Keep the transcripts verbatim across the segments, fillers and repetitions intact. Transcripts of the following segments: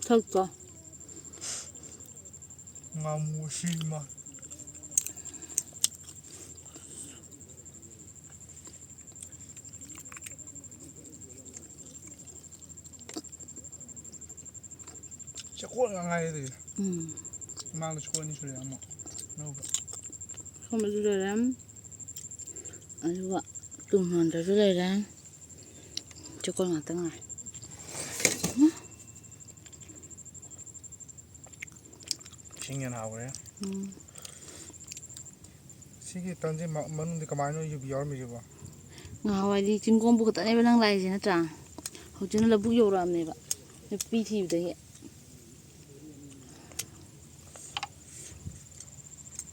ꯊꯛꯇꯣ꯫ ꯉꯥꯃꯨ ꯁꯤꯃ꯫ ꯆꯦꯀꯣꯠ ꯉꯥꯛ ꯉꯥꯏꯔꯦ ꯑꯗꯨꯗꯤ꯫ ꯎꯝ꯫ ꯃꯃꯥꯡꯗ ꯆꯦꯀꯣꯠ ꯑꯅꯤ ꯁꯨꯔꯦ ꯑꯃꯨꯛ ꯑꯅꯧꯕ꯫ ꯁꯣꯝꯗꯁꯨ ꯂꯩꯔꯦ꯫ ꯑꯗꯨꯒ ꯇꯨꯡꯍꯟꯗꯁꯨ ꯂꯩꯔꯦ꯫ ꯆꯦꯀꯣꯠ ꯉꯥꯛꯇ ꯉꯥꯏ꯫ ꯏꯁꯤꯡ ꯍꯦꯟꯅ ꯍꯥꯎꯈ꯭ꯔꯦ꯫ ꯎꯝ꯫ ꯁꯤꯒꯤ ꯇꯟꯁꯦ ꯃ-, ꯃꯅꯨꯡꯗ ꯀꯃꯥꯏꯅ ꯌꯨꯕꯤ ꯌꯥꯎꯔꯝꯃꯤꯁꯤꯕꯣ? ꯉꯍꯥꯟꯋꯥꯏꯗꯤ ꯆꯤꯡꯒꯣꯡꯕꯨ ꯈꯛꯇꯅꯦꯕ ꯅꯪ ꯂꯥꯛꯏꯁꯦ ꯅꯠꯇ꯭ꯔꯥ? ꯍꯧꯖꯤꯛꯅ ꯂꯧꯕꯨꯛ ꯌꯧꯔꯛꯑꯕꯅꯦꯕ ꯅꯨꯄꯤ ꯊꯤꯕꯗꯒꯤ꯫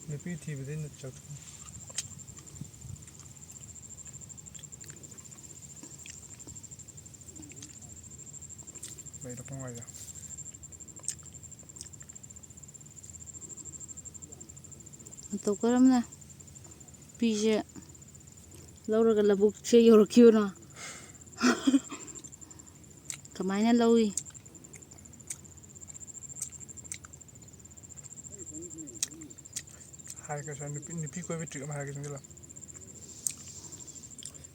ꯅꯨꯄꯤ ꯊꯤꯕꯗꯒꯤ ꯅꯨꯠ ꯆꯠꯄ꯫ ꯂꯩꯔꯛꯄ ꯉꯥꯏꯗ꯫ ꯃꯇꯧ ꯀꯔꯝꯅ ꯅꯨꯄꯤꯁꯦ ꯂꯧꯔꯒ ꯂꯧꯕꯨꯛꯁꯦ ꯌꯧꯔꯛꯈꯤꯕꯅꯣ? ꯀꯃꯥꯏꯅ ꯂꯧꯏ? ꯍꯥꯏꯔꯒꯦ ꯁꯦ, ꯅꯨꯄꯤ, ꯅꯨꯄꯤ ꯀꯣꯏꯕ trick ꯑꯃ ꯍꯥꯏꯔꯒꯦ, ꯆꯪꯁꯤꯜꯂꯣ꯫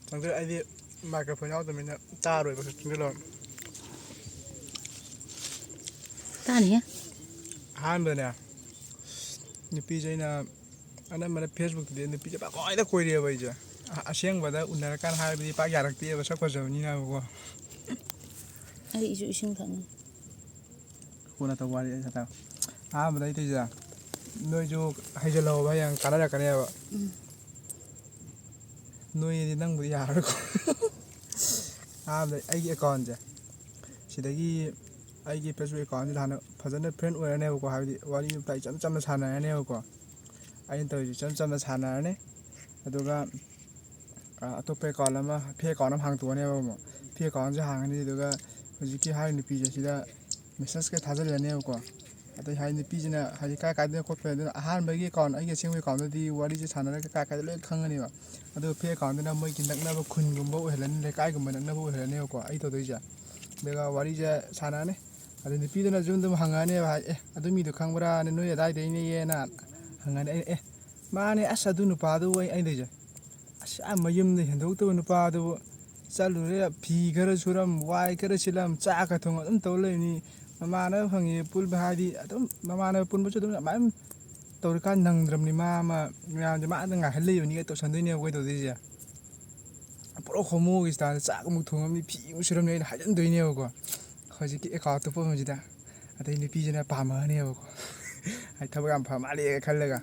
ꯆꯪꯁꯤꯜꯂꯣ, ꯑꯩꯗꯤ microphone ꯌꯥꯎꯗꯕꯅꯤꯅ ꯇꯥꯔꯣꯏꯕ, ꯆꯪꯁꯤꯜꯂꯣ꯫ ꯇꯥꯅꯤꯍꯦ꯫ ꯑꯍꯥꯟꯕꯗꯅꯦ, ꯅꯨꯄꯤꯁꯦ ꯑꯩꯅ ꯑꯅꯝꯕꯅ Facebookꯇꯗꯤ ꯅꯨꯄꯤꯁꯦ ꯄꯪꯀꯣꯏꯗ ꯀꯣꯏꯔꯦꯕ ꯑꯩꯁꯦ꯫ ꯑ-, ꯑꯁꯦꯡꯕꯗ ꯎꯅꯔꯀꯥꯟꯗ ꯍꯥꯏꯕꯗꯤ ꯄꯥꯛ ꯌꯥꯔꯛꯇꯦꯕ, ꯁꯛ ꯐꯖꯕꯅꯤꯅꯕꯀꯣ꯫ ꯑꯩꯁꯨ ꯏꯁꯤꯡ ꯊꯛꯅꯤꯡꯉꯤ꯫ ꯀꯣꯟꯅ ꯇꯧꯕ ꯋꯥꯔꯤ ꯑꯩ ꯈꯛꯇꯪ꯫ ꯑꯍꯥꯟꯕꯗ ꯑꯩ ꯇꯧꯏꯁꯦ, ꯅꯣꯏꯁꯨ ꯍꯩꯖꯤꯜꯍꯧꯕ ꯍꯌꯦꯡ ꯀꯥꯟꯅꯔꯛꯀꯅꯦꯕ꯫ ꯎꯝ꯫ ꯅꯣꯏꯗꯤ ꯅꯪꯕꯨꯗꯤ ꯌꯥꯔꯔꯣꯏꯀꯣ꯫ ꯑꯍꯥꯟꯕꯗ ꯑꯩꯒꯤ accountꯁꯦ, ꯁꯤꯗꯒꯤ ꯑꯩꯒꯤ Facebook accountꯁꯤꯗ ꯍꯥꯟꯅ ꯐꯖꯅ friend ꯑꯣꯏꯔꯅꯦꯕꯀꯣ, ꯍꯥꯏꯕꯗꯤ ꯋꯥꯔꯤ ꯋꯥꯇꯥꯏ ꯏꯆꯝ ꯆꯝꯅ ꯁꯥꯟꯅꯔꯅꯦꯕꯀꯣ꯫ ꯑꯩꯅ ꯇꯧꯔꯤꯁꯦ ꯏꯆꯝ ꯆꯝꯅ ꯁꯥꯟꯅꯔꯅꯤ, ꯑꯗꯨꯒ ꯑ, ꯑꯇꯣꯞꯄ account ꯑꯃ, fake account ꯑꯃ ꯍꯥꯡꯇꯣꯛꯑꯅꯦꯕ ꯑꯃꯨꯛ꯫ Fake accountꯁꯦ ꯍꯥꯡꯉꯅꯤ, ꯑꯗꯨꯒ ꯍꯧꯖꯤꯛꯀꯤ ꯍꯥꯏꯔꯤꯕ ꯅꯨꯄꯤꯁꯦ ꯁꯤꯗ messageꯀ ꯊꯥꯖꯤꯜꯂꯅꯦꯕꯀꯣ꯫ ꯑꯗꯩ ꯍꯥꯏ ꯅꯨꯄꯤꯁꯤꯅ ꯍꯥꯏꯗꯤ ꯀꯥꯏ ꯀꯥꯏꯗꯅꯣ ꯈꯣꯠꯄ, ꯑꯗꯨꯅ ꯑꯍꯥꯟꯕꯒꯤ account, ꯑꯩꯒꯤ ꯑꯁꯦꯡꯕ accountꯗꯨꯗꯤ ꯋꯥꯔꯤꯁꯦ ꯁꯥꯟꯅꯔꯒ ꯀꯥꯏ ꯀꯥꯏꯗ ꯂꯣꯏ ꯈꯪꯉꯅꯦꯕ꯫ ꯑꯗꯨꯒ fake accountꯗꯨꯅ ꯃꯣꯏꯒꯤ ꯅꯛꯅꯕ ꯈꯨꯟꯒꯨꯝꯕ ꯑꯣꯏꯍꯜꯂꯅꯤ, ꯂꯩꯀꯥꯏꯒꯨꯝꯕ ꯅꯛꯅꯕ ꯑꯣꯏꯍꯜꯂꯅꯦꯕꯀꯣ ꯑꯩ ꯇꯧꯗꯣꯏꯁꯦ꯫ ꯑꯗꯨꯒ ꯋꯥꯔꯤꯁꯦ ꯁꯥꯟꯅꯔꯅꯤ꯫ ꯑꯗꯩ ꯅꯨꯄꯤꯗꯨꯅꯁꯨ ꯑꯗꯨꯝ ꯍꯪꯉꯛꯑꯅꯦꯕ, ꯍꯥꯏ, "ꯑꯦ, ꯑꯗꯨ ꯃꯤꯗꯣ ꯈꯪꯕ꯭ꯔꯥꯅꯦ, ꯅꯣꯏ ꯑꯗꯥꯏꯗꯩꯅꯦꯌꯦꯅ?" ꯍꯪꯉꯅꯤ꯫ ꯑꯩꯅ, "ꯑꯦ, ꯃꯥꯅꯦ, ꯑꯁ, ꯑꯗꯨ ꯅꯨꯄꯥꯗꯨ ꯑꯩ, ꯑꯩ ꯂꯩꯖꯩ꯫ ꯑꯁ, ꯌꯥꯝ ꯃꯌꯨꯝꯗ ꯍꯦꯟꯗꯣꯛꯇꯕ ꯅꯨꯄꯥꯗꯨꯕꯨ, ꯆꯠꯂꯨꯔꯦ, ꯐꯤ ꯈꯔ ꯁꯨꯔꯝ, ꯋꯥꯏ ꯈꯔ ꯁꯤꯜꯂꯝ, ꯆꯥꯛ ꯈꯔ ꯊꯣꯡ, ꯑꯗꯨꯝ ꯇꯧ ꯂꯩꯕꯅꯤ꯫ ꯃꯃꯥꯟꯅꯕ ꯐꯪꯉꯦ ꯄꯨꯟꯕ ꯍꯥꯏꯗꯤ, ꯑꯗꯨꯝ ꯃꯃꯥꯟꯅꯕ ꯄꯨꯟꯕꯁꯨ ꯑꯗꯨꯝ ꯑꯗꯨꯃꯥꯏꯅ ꯇꯧꯔꯤꯀꯥꯟ ꯅꯪꯗ꯭ꯔꯕꯅꯤ꯫ ꯃꯥ ꯑꯃ ꯃꯌꯥꯝꯁꯦ ꯃꯥꯗ ꯉꯥꯏꯍꯜ ꯂꯩꯕꯅꯤꯒ ꯇꯧꯁꯟꯗꯣꯏꯅꯦꯕ ꯑꯩꯈꯣꯏ ꯇꯧꯗꯣꯏꯁꯦ꯫ ꯄꯨꯔꯥ ꯍꯣꯃꯣꯒꯤ ꯁ꯭ꯇꯥꯏꯜꯗ ꯆꯥꯛ ꯑꯃꯨꯛ ꯊꯣꯡꯉꯝꯅꯤ, ꯐꯤ ꯑꯃꯨꯛ ꯁꯨꯔꯝꯅꯤ, ꯑꯩꯅ ꯍꯥꯏꯖꯟꯗꯣꯏꯅꯦꯕꯀꯣ꯫ ꯍꯧꯖꯤꯛꯀꯤ ꯑꯦꯀꯥꯎꯟ ꯑꯇꯣꯞꯄ ꯑꯃꯁꯤꯗ꯫ ꯑꯗꯩ ꯅꯨꯄꯤꯁꯤꯅ ꯄꯥꯝꯃꯛꯑꯅꯦꯕꯀꯣ꯫ ꯑꯩ ꯊꯕꯛ ꯌꯥꯝ ꯐ ꯃꯥꯜꯂꯦ ꯈꯜꯂꯒ꯫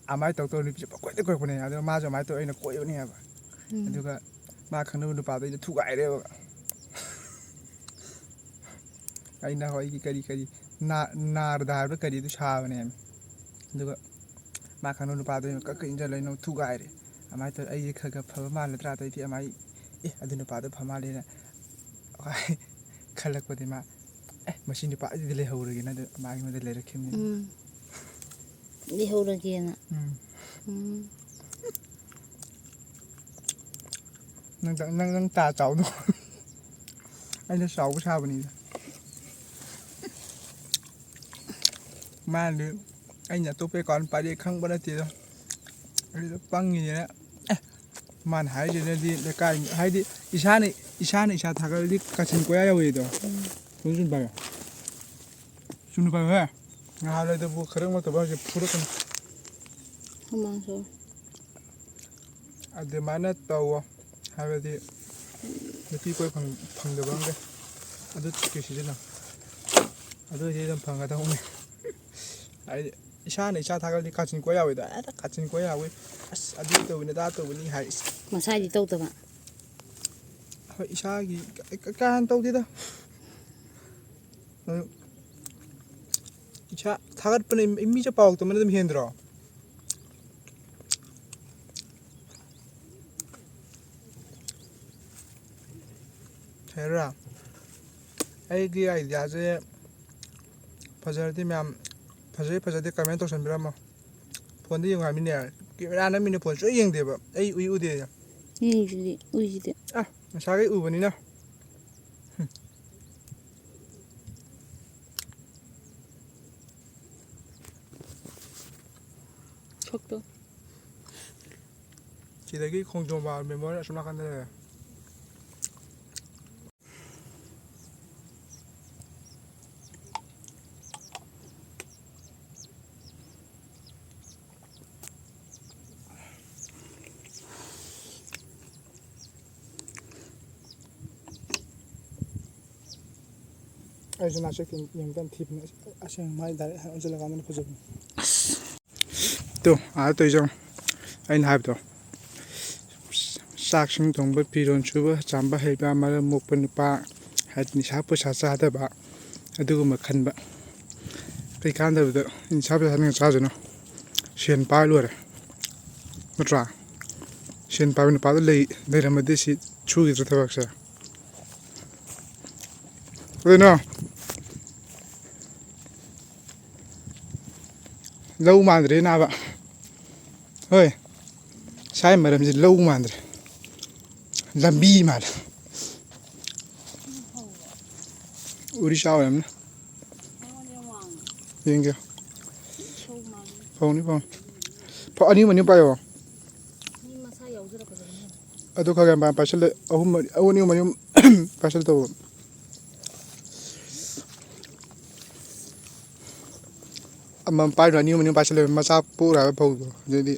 ꯑꯗꯨꯃꯥꯏꯅ ꯇꯧ ꯇꯧ ꯅꯨꯄꯤꯁꯦ ꯄꯪꯀꯣꯏꯗ ꯀꯣꯏꯔꯛꯄꯅꯦ꯫ ꯑꯗꯣ ꯃꯥꯁꯨ ꯑꯗꯨꯃꯥꯏꯅ ꯇꯧꯔ ꯑꯩꯅ ꯀꯣꯏꯕꯅꯦꯕ꯫ ꯎꯝ꯫ ꯑꯗꯨꯒ ꯃꯥ ꯈꯪꯅꯕ ꯅꯨꯄꯥꯗꯣ ꯑꯩꯅ ꯊꯨꯒꯥꯏꯔꯦꯕ꯫ ꯑꯩꯅ ꯍꯣꯏꯒꯤ ꯀꯔꯤ ꯀꯔꯤ ꯅꯥ-, ꯅꯥꯔꯗ ꯍꯥꯏꯕ꯭ꯔꯥ ꯀꯔꯤꯗꯨ ꯁꯥꯕꯅꯦꯃꯤ꯫ ꯑꯗꯨꯒ ꯃꯥ ꯈꯪꯅꯕ ꯅꯨꯄꯥꯗꯣ ꯑꯩꯅ ꯀꯛ ꯀꯛ ꯏꯟꯖꯜꯂ ꯑꯩꯅ ꯑꯃꯨꯛ ꯊꯨꯒꯥꯏꯔꯦ꯫ ꯑꯗꯨꯃꯥꯏꯅ ꯇꯧꯔꯦ꯫ ꯑꯩꯁꯦ ꯈꯔ ꯈꯔ ꯐꯕ ꯃꯥꯜꯂꯗ꯭ꯔꯥ? ꯑꯗꯩꯗꯤ ꯑꯗꯨꯃꯥꯏꯅ, "ꯑꯦ, ꯑꯗꯨ ꯅꯨꯄꯥꯗꯣ ꯐ ꯃꯥꯜꯂꯦꯅ" ꯈꯜꯂꯛꯄꯗꯤ ꯃꯥ, "ꯑꯦ, ꯃꯁꯤ ꯅꯨꯄꯥꯁꯤꯗꯤ ꯂꯩꯍꯧꯔꯒꯦꯅ" ꯑꯗꯨ ꯃꯥ ꯑꯩꯉꯣꯟꯗ ꯂꯩꯔꯛꯈꯤꯕꯅꯤ꯫ ꯎꯝ꯫ ꯂꯩꯍꯧꯔꯒꯦꯅ꯫ ꯎꯝ꯫ ꯎꯝ꯫ ꯅꯪ, ꯅꯪ, ꯅꯪ ꯇꯥ ꯆꯥꯎꯗꯣ꯫ ꯑꯩꯅ ꯆꯥꯎꯕ ꯁꯥꯕꯅꯤꯗ꯫ ꯃꯥꯅꯗꯤ ꯑꯩꯅ ꯑꯇꯣꯞꯄ ꯑꯦꯀꯥꯎꯟ ꯄꯥꯏꯔꯦ ꯈꯪꯕ ꯅꯠꯇꯦꯗ꯫ ꯑꯗꯨꯗ ꯄꯪꯉꯤꯅꯦꯅ꯫ ꯑꯦ, ꯃꯥꯅ ꯍꯥꯏꯔꯤꯁꯤꯅꯗꯤ ꯂꯩꯀꯥꯏ, ꯍꯥꯏꯗꯤ ꯏꯁꯥꯅ, ꯏꯁꯥꯅ ꯏꯁꯥ ꯊꯥꯒꯠꯂꯗꯤ ꯀꯥꯆꯤꯟ ꯀꯣꯏꯌꯥ ꯌꯧꯋꯦꯗꯣ꯫ ꯎꯝ꯫ ꯆꯨꯝ ꯆꯨꯝ ꯄꯥꯏꯌꯣ꯫ ꯆꯨꯝꯅ ꯄꯥꯏꯌꯣꯍꯦ꯫ ꯉꯍꯥꯟꯋꯥꯏꯗꯕꯨ ꯈꯔ ꯅꯠꯇꯕ ꯍꯧꯖꯤꯛ ꯐꯨꯔꯛꯀꯅꯤ꯫ ꯍꯨꯃꯥꯡ ꯁꯧꯔꯦ꯫ ꯑꯗꯨꯃꯥꯏꯅ ꯇꯧꯋꯣ꯫ ꯍꯥꯏꯕꯗꯤ ꯅꯨꯄꯤ ꯀꯣꯏ ꯐꯪ-, ꯐꯪꯗꯕ ꯑꯃꯒ ꯑꯗꯨ ꯇꯤꯛꯀꯦꯠ ꯁꯤꯖꯤꯟꯅꯧ꯫ ꯑꯗꯨ ꯑꯣꯏꯗꯤ ꯑꯗꯨꯝ ꯐꯪꯒꯗꯧꯅꯤ꯫ ꯍꯥꯏꯗꯤ ꯏꯁꯥꯅ ꯏꯁꯥ ꯊꯥꯒꯠꯂꯗꯤ ꯀꯥꯆꯤꯟ ꯀꯣꯏ ꯌꯥꯎꯋꯤꯗꯣ꯫ "ꯑꯦ, ꯀꯥꯆꯤꯟ ꯀꯣꯏ ꯌꯥꯎꯋꯤ꯫ ꯑꯁ, ꯑꯗꯨ ꯇꯧꯕꯅꯤ, ꯑꯗꯥ ꯇꯧꯕꯅꯤ" ꯍꯥꯏ꯫ ꯏꯁ꯫ ꯃꯁꯥꯏꯗꯤ ꯇꯧꯗꯕ? ꯍꯣꯏ, ꯏꯁꯥꯒꯤ ꯀ-, ꯀ-, ꯀꯥ ꯍꯦꯟꯅ ꯇꯧꯗꯦꯗ꯫ ꯑꯗꯨ ꯏꯁꯥ ꯊꯥꯒꯠꯄꯅ ꯃꯤꯁꯦ ꯄꯥꯎ ꯇꯝꯕꯅ ꯑꯗꯨꯝ ꯍꯦꯟꯗ꯭ꯔꯣ? ꯍꯦꯔꯥ, ꯑꯩꯒꯤ ꯑꯥꯏꯗꯤꯌꯥꯁꯦ ꯐꯖꯔꯗꯤ ꯃꯌꯥꯝ ꯐꯖꯩ ꯐꯖꯗꯦ ꯀꯃꯦꯟ ꯇꯧꯁꯟꯕꯤꯔꯝꯃꯣ꯫ ꯐꯣꯟꯗ ꯌꯦꯡꯉꯨ ꯍꯥꯏꯕꯅꯤꯅꯦ꯫ ꯀꯦꯃꯦꯔꯥ ꯅꯝꯃꯤꯅꯦ, ꯐꯣꯟ ꯁꯨꯡꯌꯦꯡ ꯌꯦꯡꯗꯦꯕ꯫ ꯑꯩ ꯎꯏ ꯎꯗꯦ꯫ ꯌꯦꯡꯁꯤꯗꯤ, ꯎꯏꯁꯤꯗꯤ꯫ ꯑ, ꯉꯁꯥꯏꯈꯩ ꯎꯕꯅꯤꯅ꯫ ꯍꯨꯝ꯫ ꯁꯤꯗꯒꯤ ꯈꯣꯡꯖꯣꯝ ꯋꯥꯔ ꯃꯦꯃꯣꯔꯤꯌꯦꯜ ꯑꯁꯣꯝ ꯅꯥꯀꯟꯗ ꯂꯩꯔꯦ꯫ ꯑꯩꯁꯨ ꯅꯥꯆꯦꯛꯇꯤ ꯌꯦꯡꯕ ꯀꯟꯅ ꯊꯤꯕꯅꯦ꯫ ꯑꯁꯦꯡꯕ ꯃꯥꯏ ꯗꯥꯏꯔꯦꯛ ꯑꯣꯟꯁꯤꯜꯂꯀꯥꯟꯗꯅ ꯐꯖꯕꯅꯦ꯫ ꯇꯨ, ꯑꯥꯗ ꯇꯧꯔꯤꯁꯦ ꯌꯦꯡꯉꯣ꯫ ꯑꯩꯅ ꯍꯥꯏꯕꯗꯣ, ꯆꯥꯛꯁꯤꯡ ꯊꯣꯡꯕ, ꯐꯤꯔꯣꯜ ꯁꯨꯕ, ꯆꯥꯝꯕ ꯍꯩꯕ, ꯃꯔꯝ ꯃꯣꯛꯄ ꯅꯨꯄꯥ, ꯍꯥꯏꯗꯤ ꯅꯤꯁꯥ ꯄꯨꯁꯥ ꯆꯥꯗꯕ, ꯑꯗꯨꯒꯨꯝꯕ ꯈꯟꯕ꯫ ꯀꯩ ꯀꯥꯟꯗꯕꯗ ꯅꯤꯁꯥ ꯄꯨꯁꯥ ꯅꯪ ꯆꯥꯗꯣꯏꯅꯣ? ꯁꯦꯟ ꯄꯥꯏ ꯂꯣꯏꯔꯦ, ꯅꯠꯇ꯭ꯔꯥ? ꯁꯦꯟ ꯄꯥꯏꯕ ꯅꯨꯄꯥꯗꯣ ꯂꯩ-, ꯂꯩꯔꯝꯃꯗꯤ ꯁꯤ ꯁꯨꯈꯤꯗ꯭ꯔꯣ ꯊꯕꯛꯁꯦ? ꯀꯩꯅꯣ? ꯂꯧ ꯃꯥꯟꯗ꯭ꯔꯦ ꯅꯥꯕ꯫ ꯍꯣꯏ꯫ ꯁꯥꯏ ꯃꯔꯝꯁꯤ ꯂꯧ ꯃꯥꯟꯗ꯭ꯔꯦ꯫ ꯂꯝꯕꯤ ꯃꯥꯜꯂꯦ꯫ ꯎꯔꯤꯁꯥ ꯑꯣꯏꯔꯝꯅꯤ꯫ ꯌꯦꯡꯒꯦ꯫ ꯐꯧꯅꯤ, ꯐꯧꯅꯤ꯫ ꯐꯧ ꯑꯅꯤ ꯑꯅꯤ ꯄꯥꯏꯌꯣ꯫ ꯑꯗꯨ ꯈꯔ ꯌꯥꯝ ꯄꯥꯏꯁꯜꯂꯦ꯫ ꯑꯍꯨꯝ ꯃꯔꯤ, ꯑꯅꯤ ꯑꯍꯨꯝ ꯃꯔꯤ ꯑꯍꯨꯝ ꯄꯥꯏꯁꯜ ꯇꯧꯕ꯫ ꯑꯃꯃꯝ ꯄꯥꯏꯔꯣ, ꯑꯅꯤ ꯑꯍꯨꯝ ꯑꯅꯤ ꯑꯍꯨꯝ ꯄꯥꯏꯁꯜꯂꯦ꯫ ꯃꯆꯥ ꯄꯣꯛꯎꯔꯦ ꯍꯥꯏꯕ ꯐꯧꯗꯣ꯫ ꯑꯗꯩꯗꯤ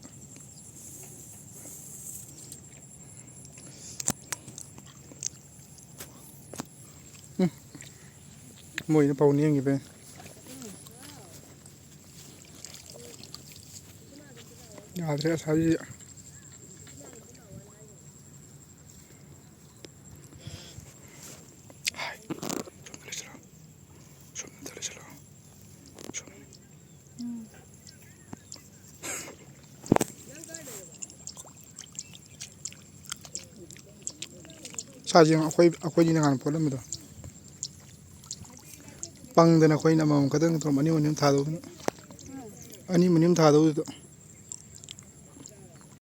ꯎꯝ꯫ ꯃꯣꯏꯅ ꯐꯧ ꯅꯦꯝꯈꯤꯕꯩ꯫ ꯌꯥꯗ꯭ꯔꯦ ꯑꯁꯥꯏꯁꯤ꯫ ꯍꯥꯏ꯫ ꯁꯣꯝꯗ ꯂꯩꯁꯤꯜꯂꯣ꯫ ꯁꯣꯝꯗ ꯂꯩꯁꯤꯜꯂꯣ꯫ ꯁꯣꯝꯗ꯫ ꯁꯥꯁꯦ ꯌꯦꯡꯉꯣ, ꯑꯩꯈꯣꯏ, ꯑꯩꯈꯣꯏꯅꯤꯅ ꯉꯥꯟ ꯐꯣꯠꯂꯝꯕꯗꯣ꯫ ꯄꯪꯗꯅ ꯑꯩꯈꯣꯏꯅ ꯑꯃꯃꯝ ꯈꯛꯇꯪ ꯅꯠꯇ꯭ꯔꯣ, ꯑꯅꯤ ꯑꯅꯤ ꯊꯥꯗꯣꯛꯇꯅ꯫ ꯑꯅꯤ ꯑꯅꯤ ꯊꯥꯗꯧꯗꯨꯗ꯫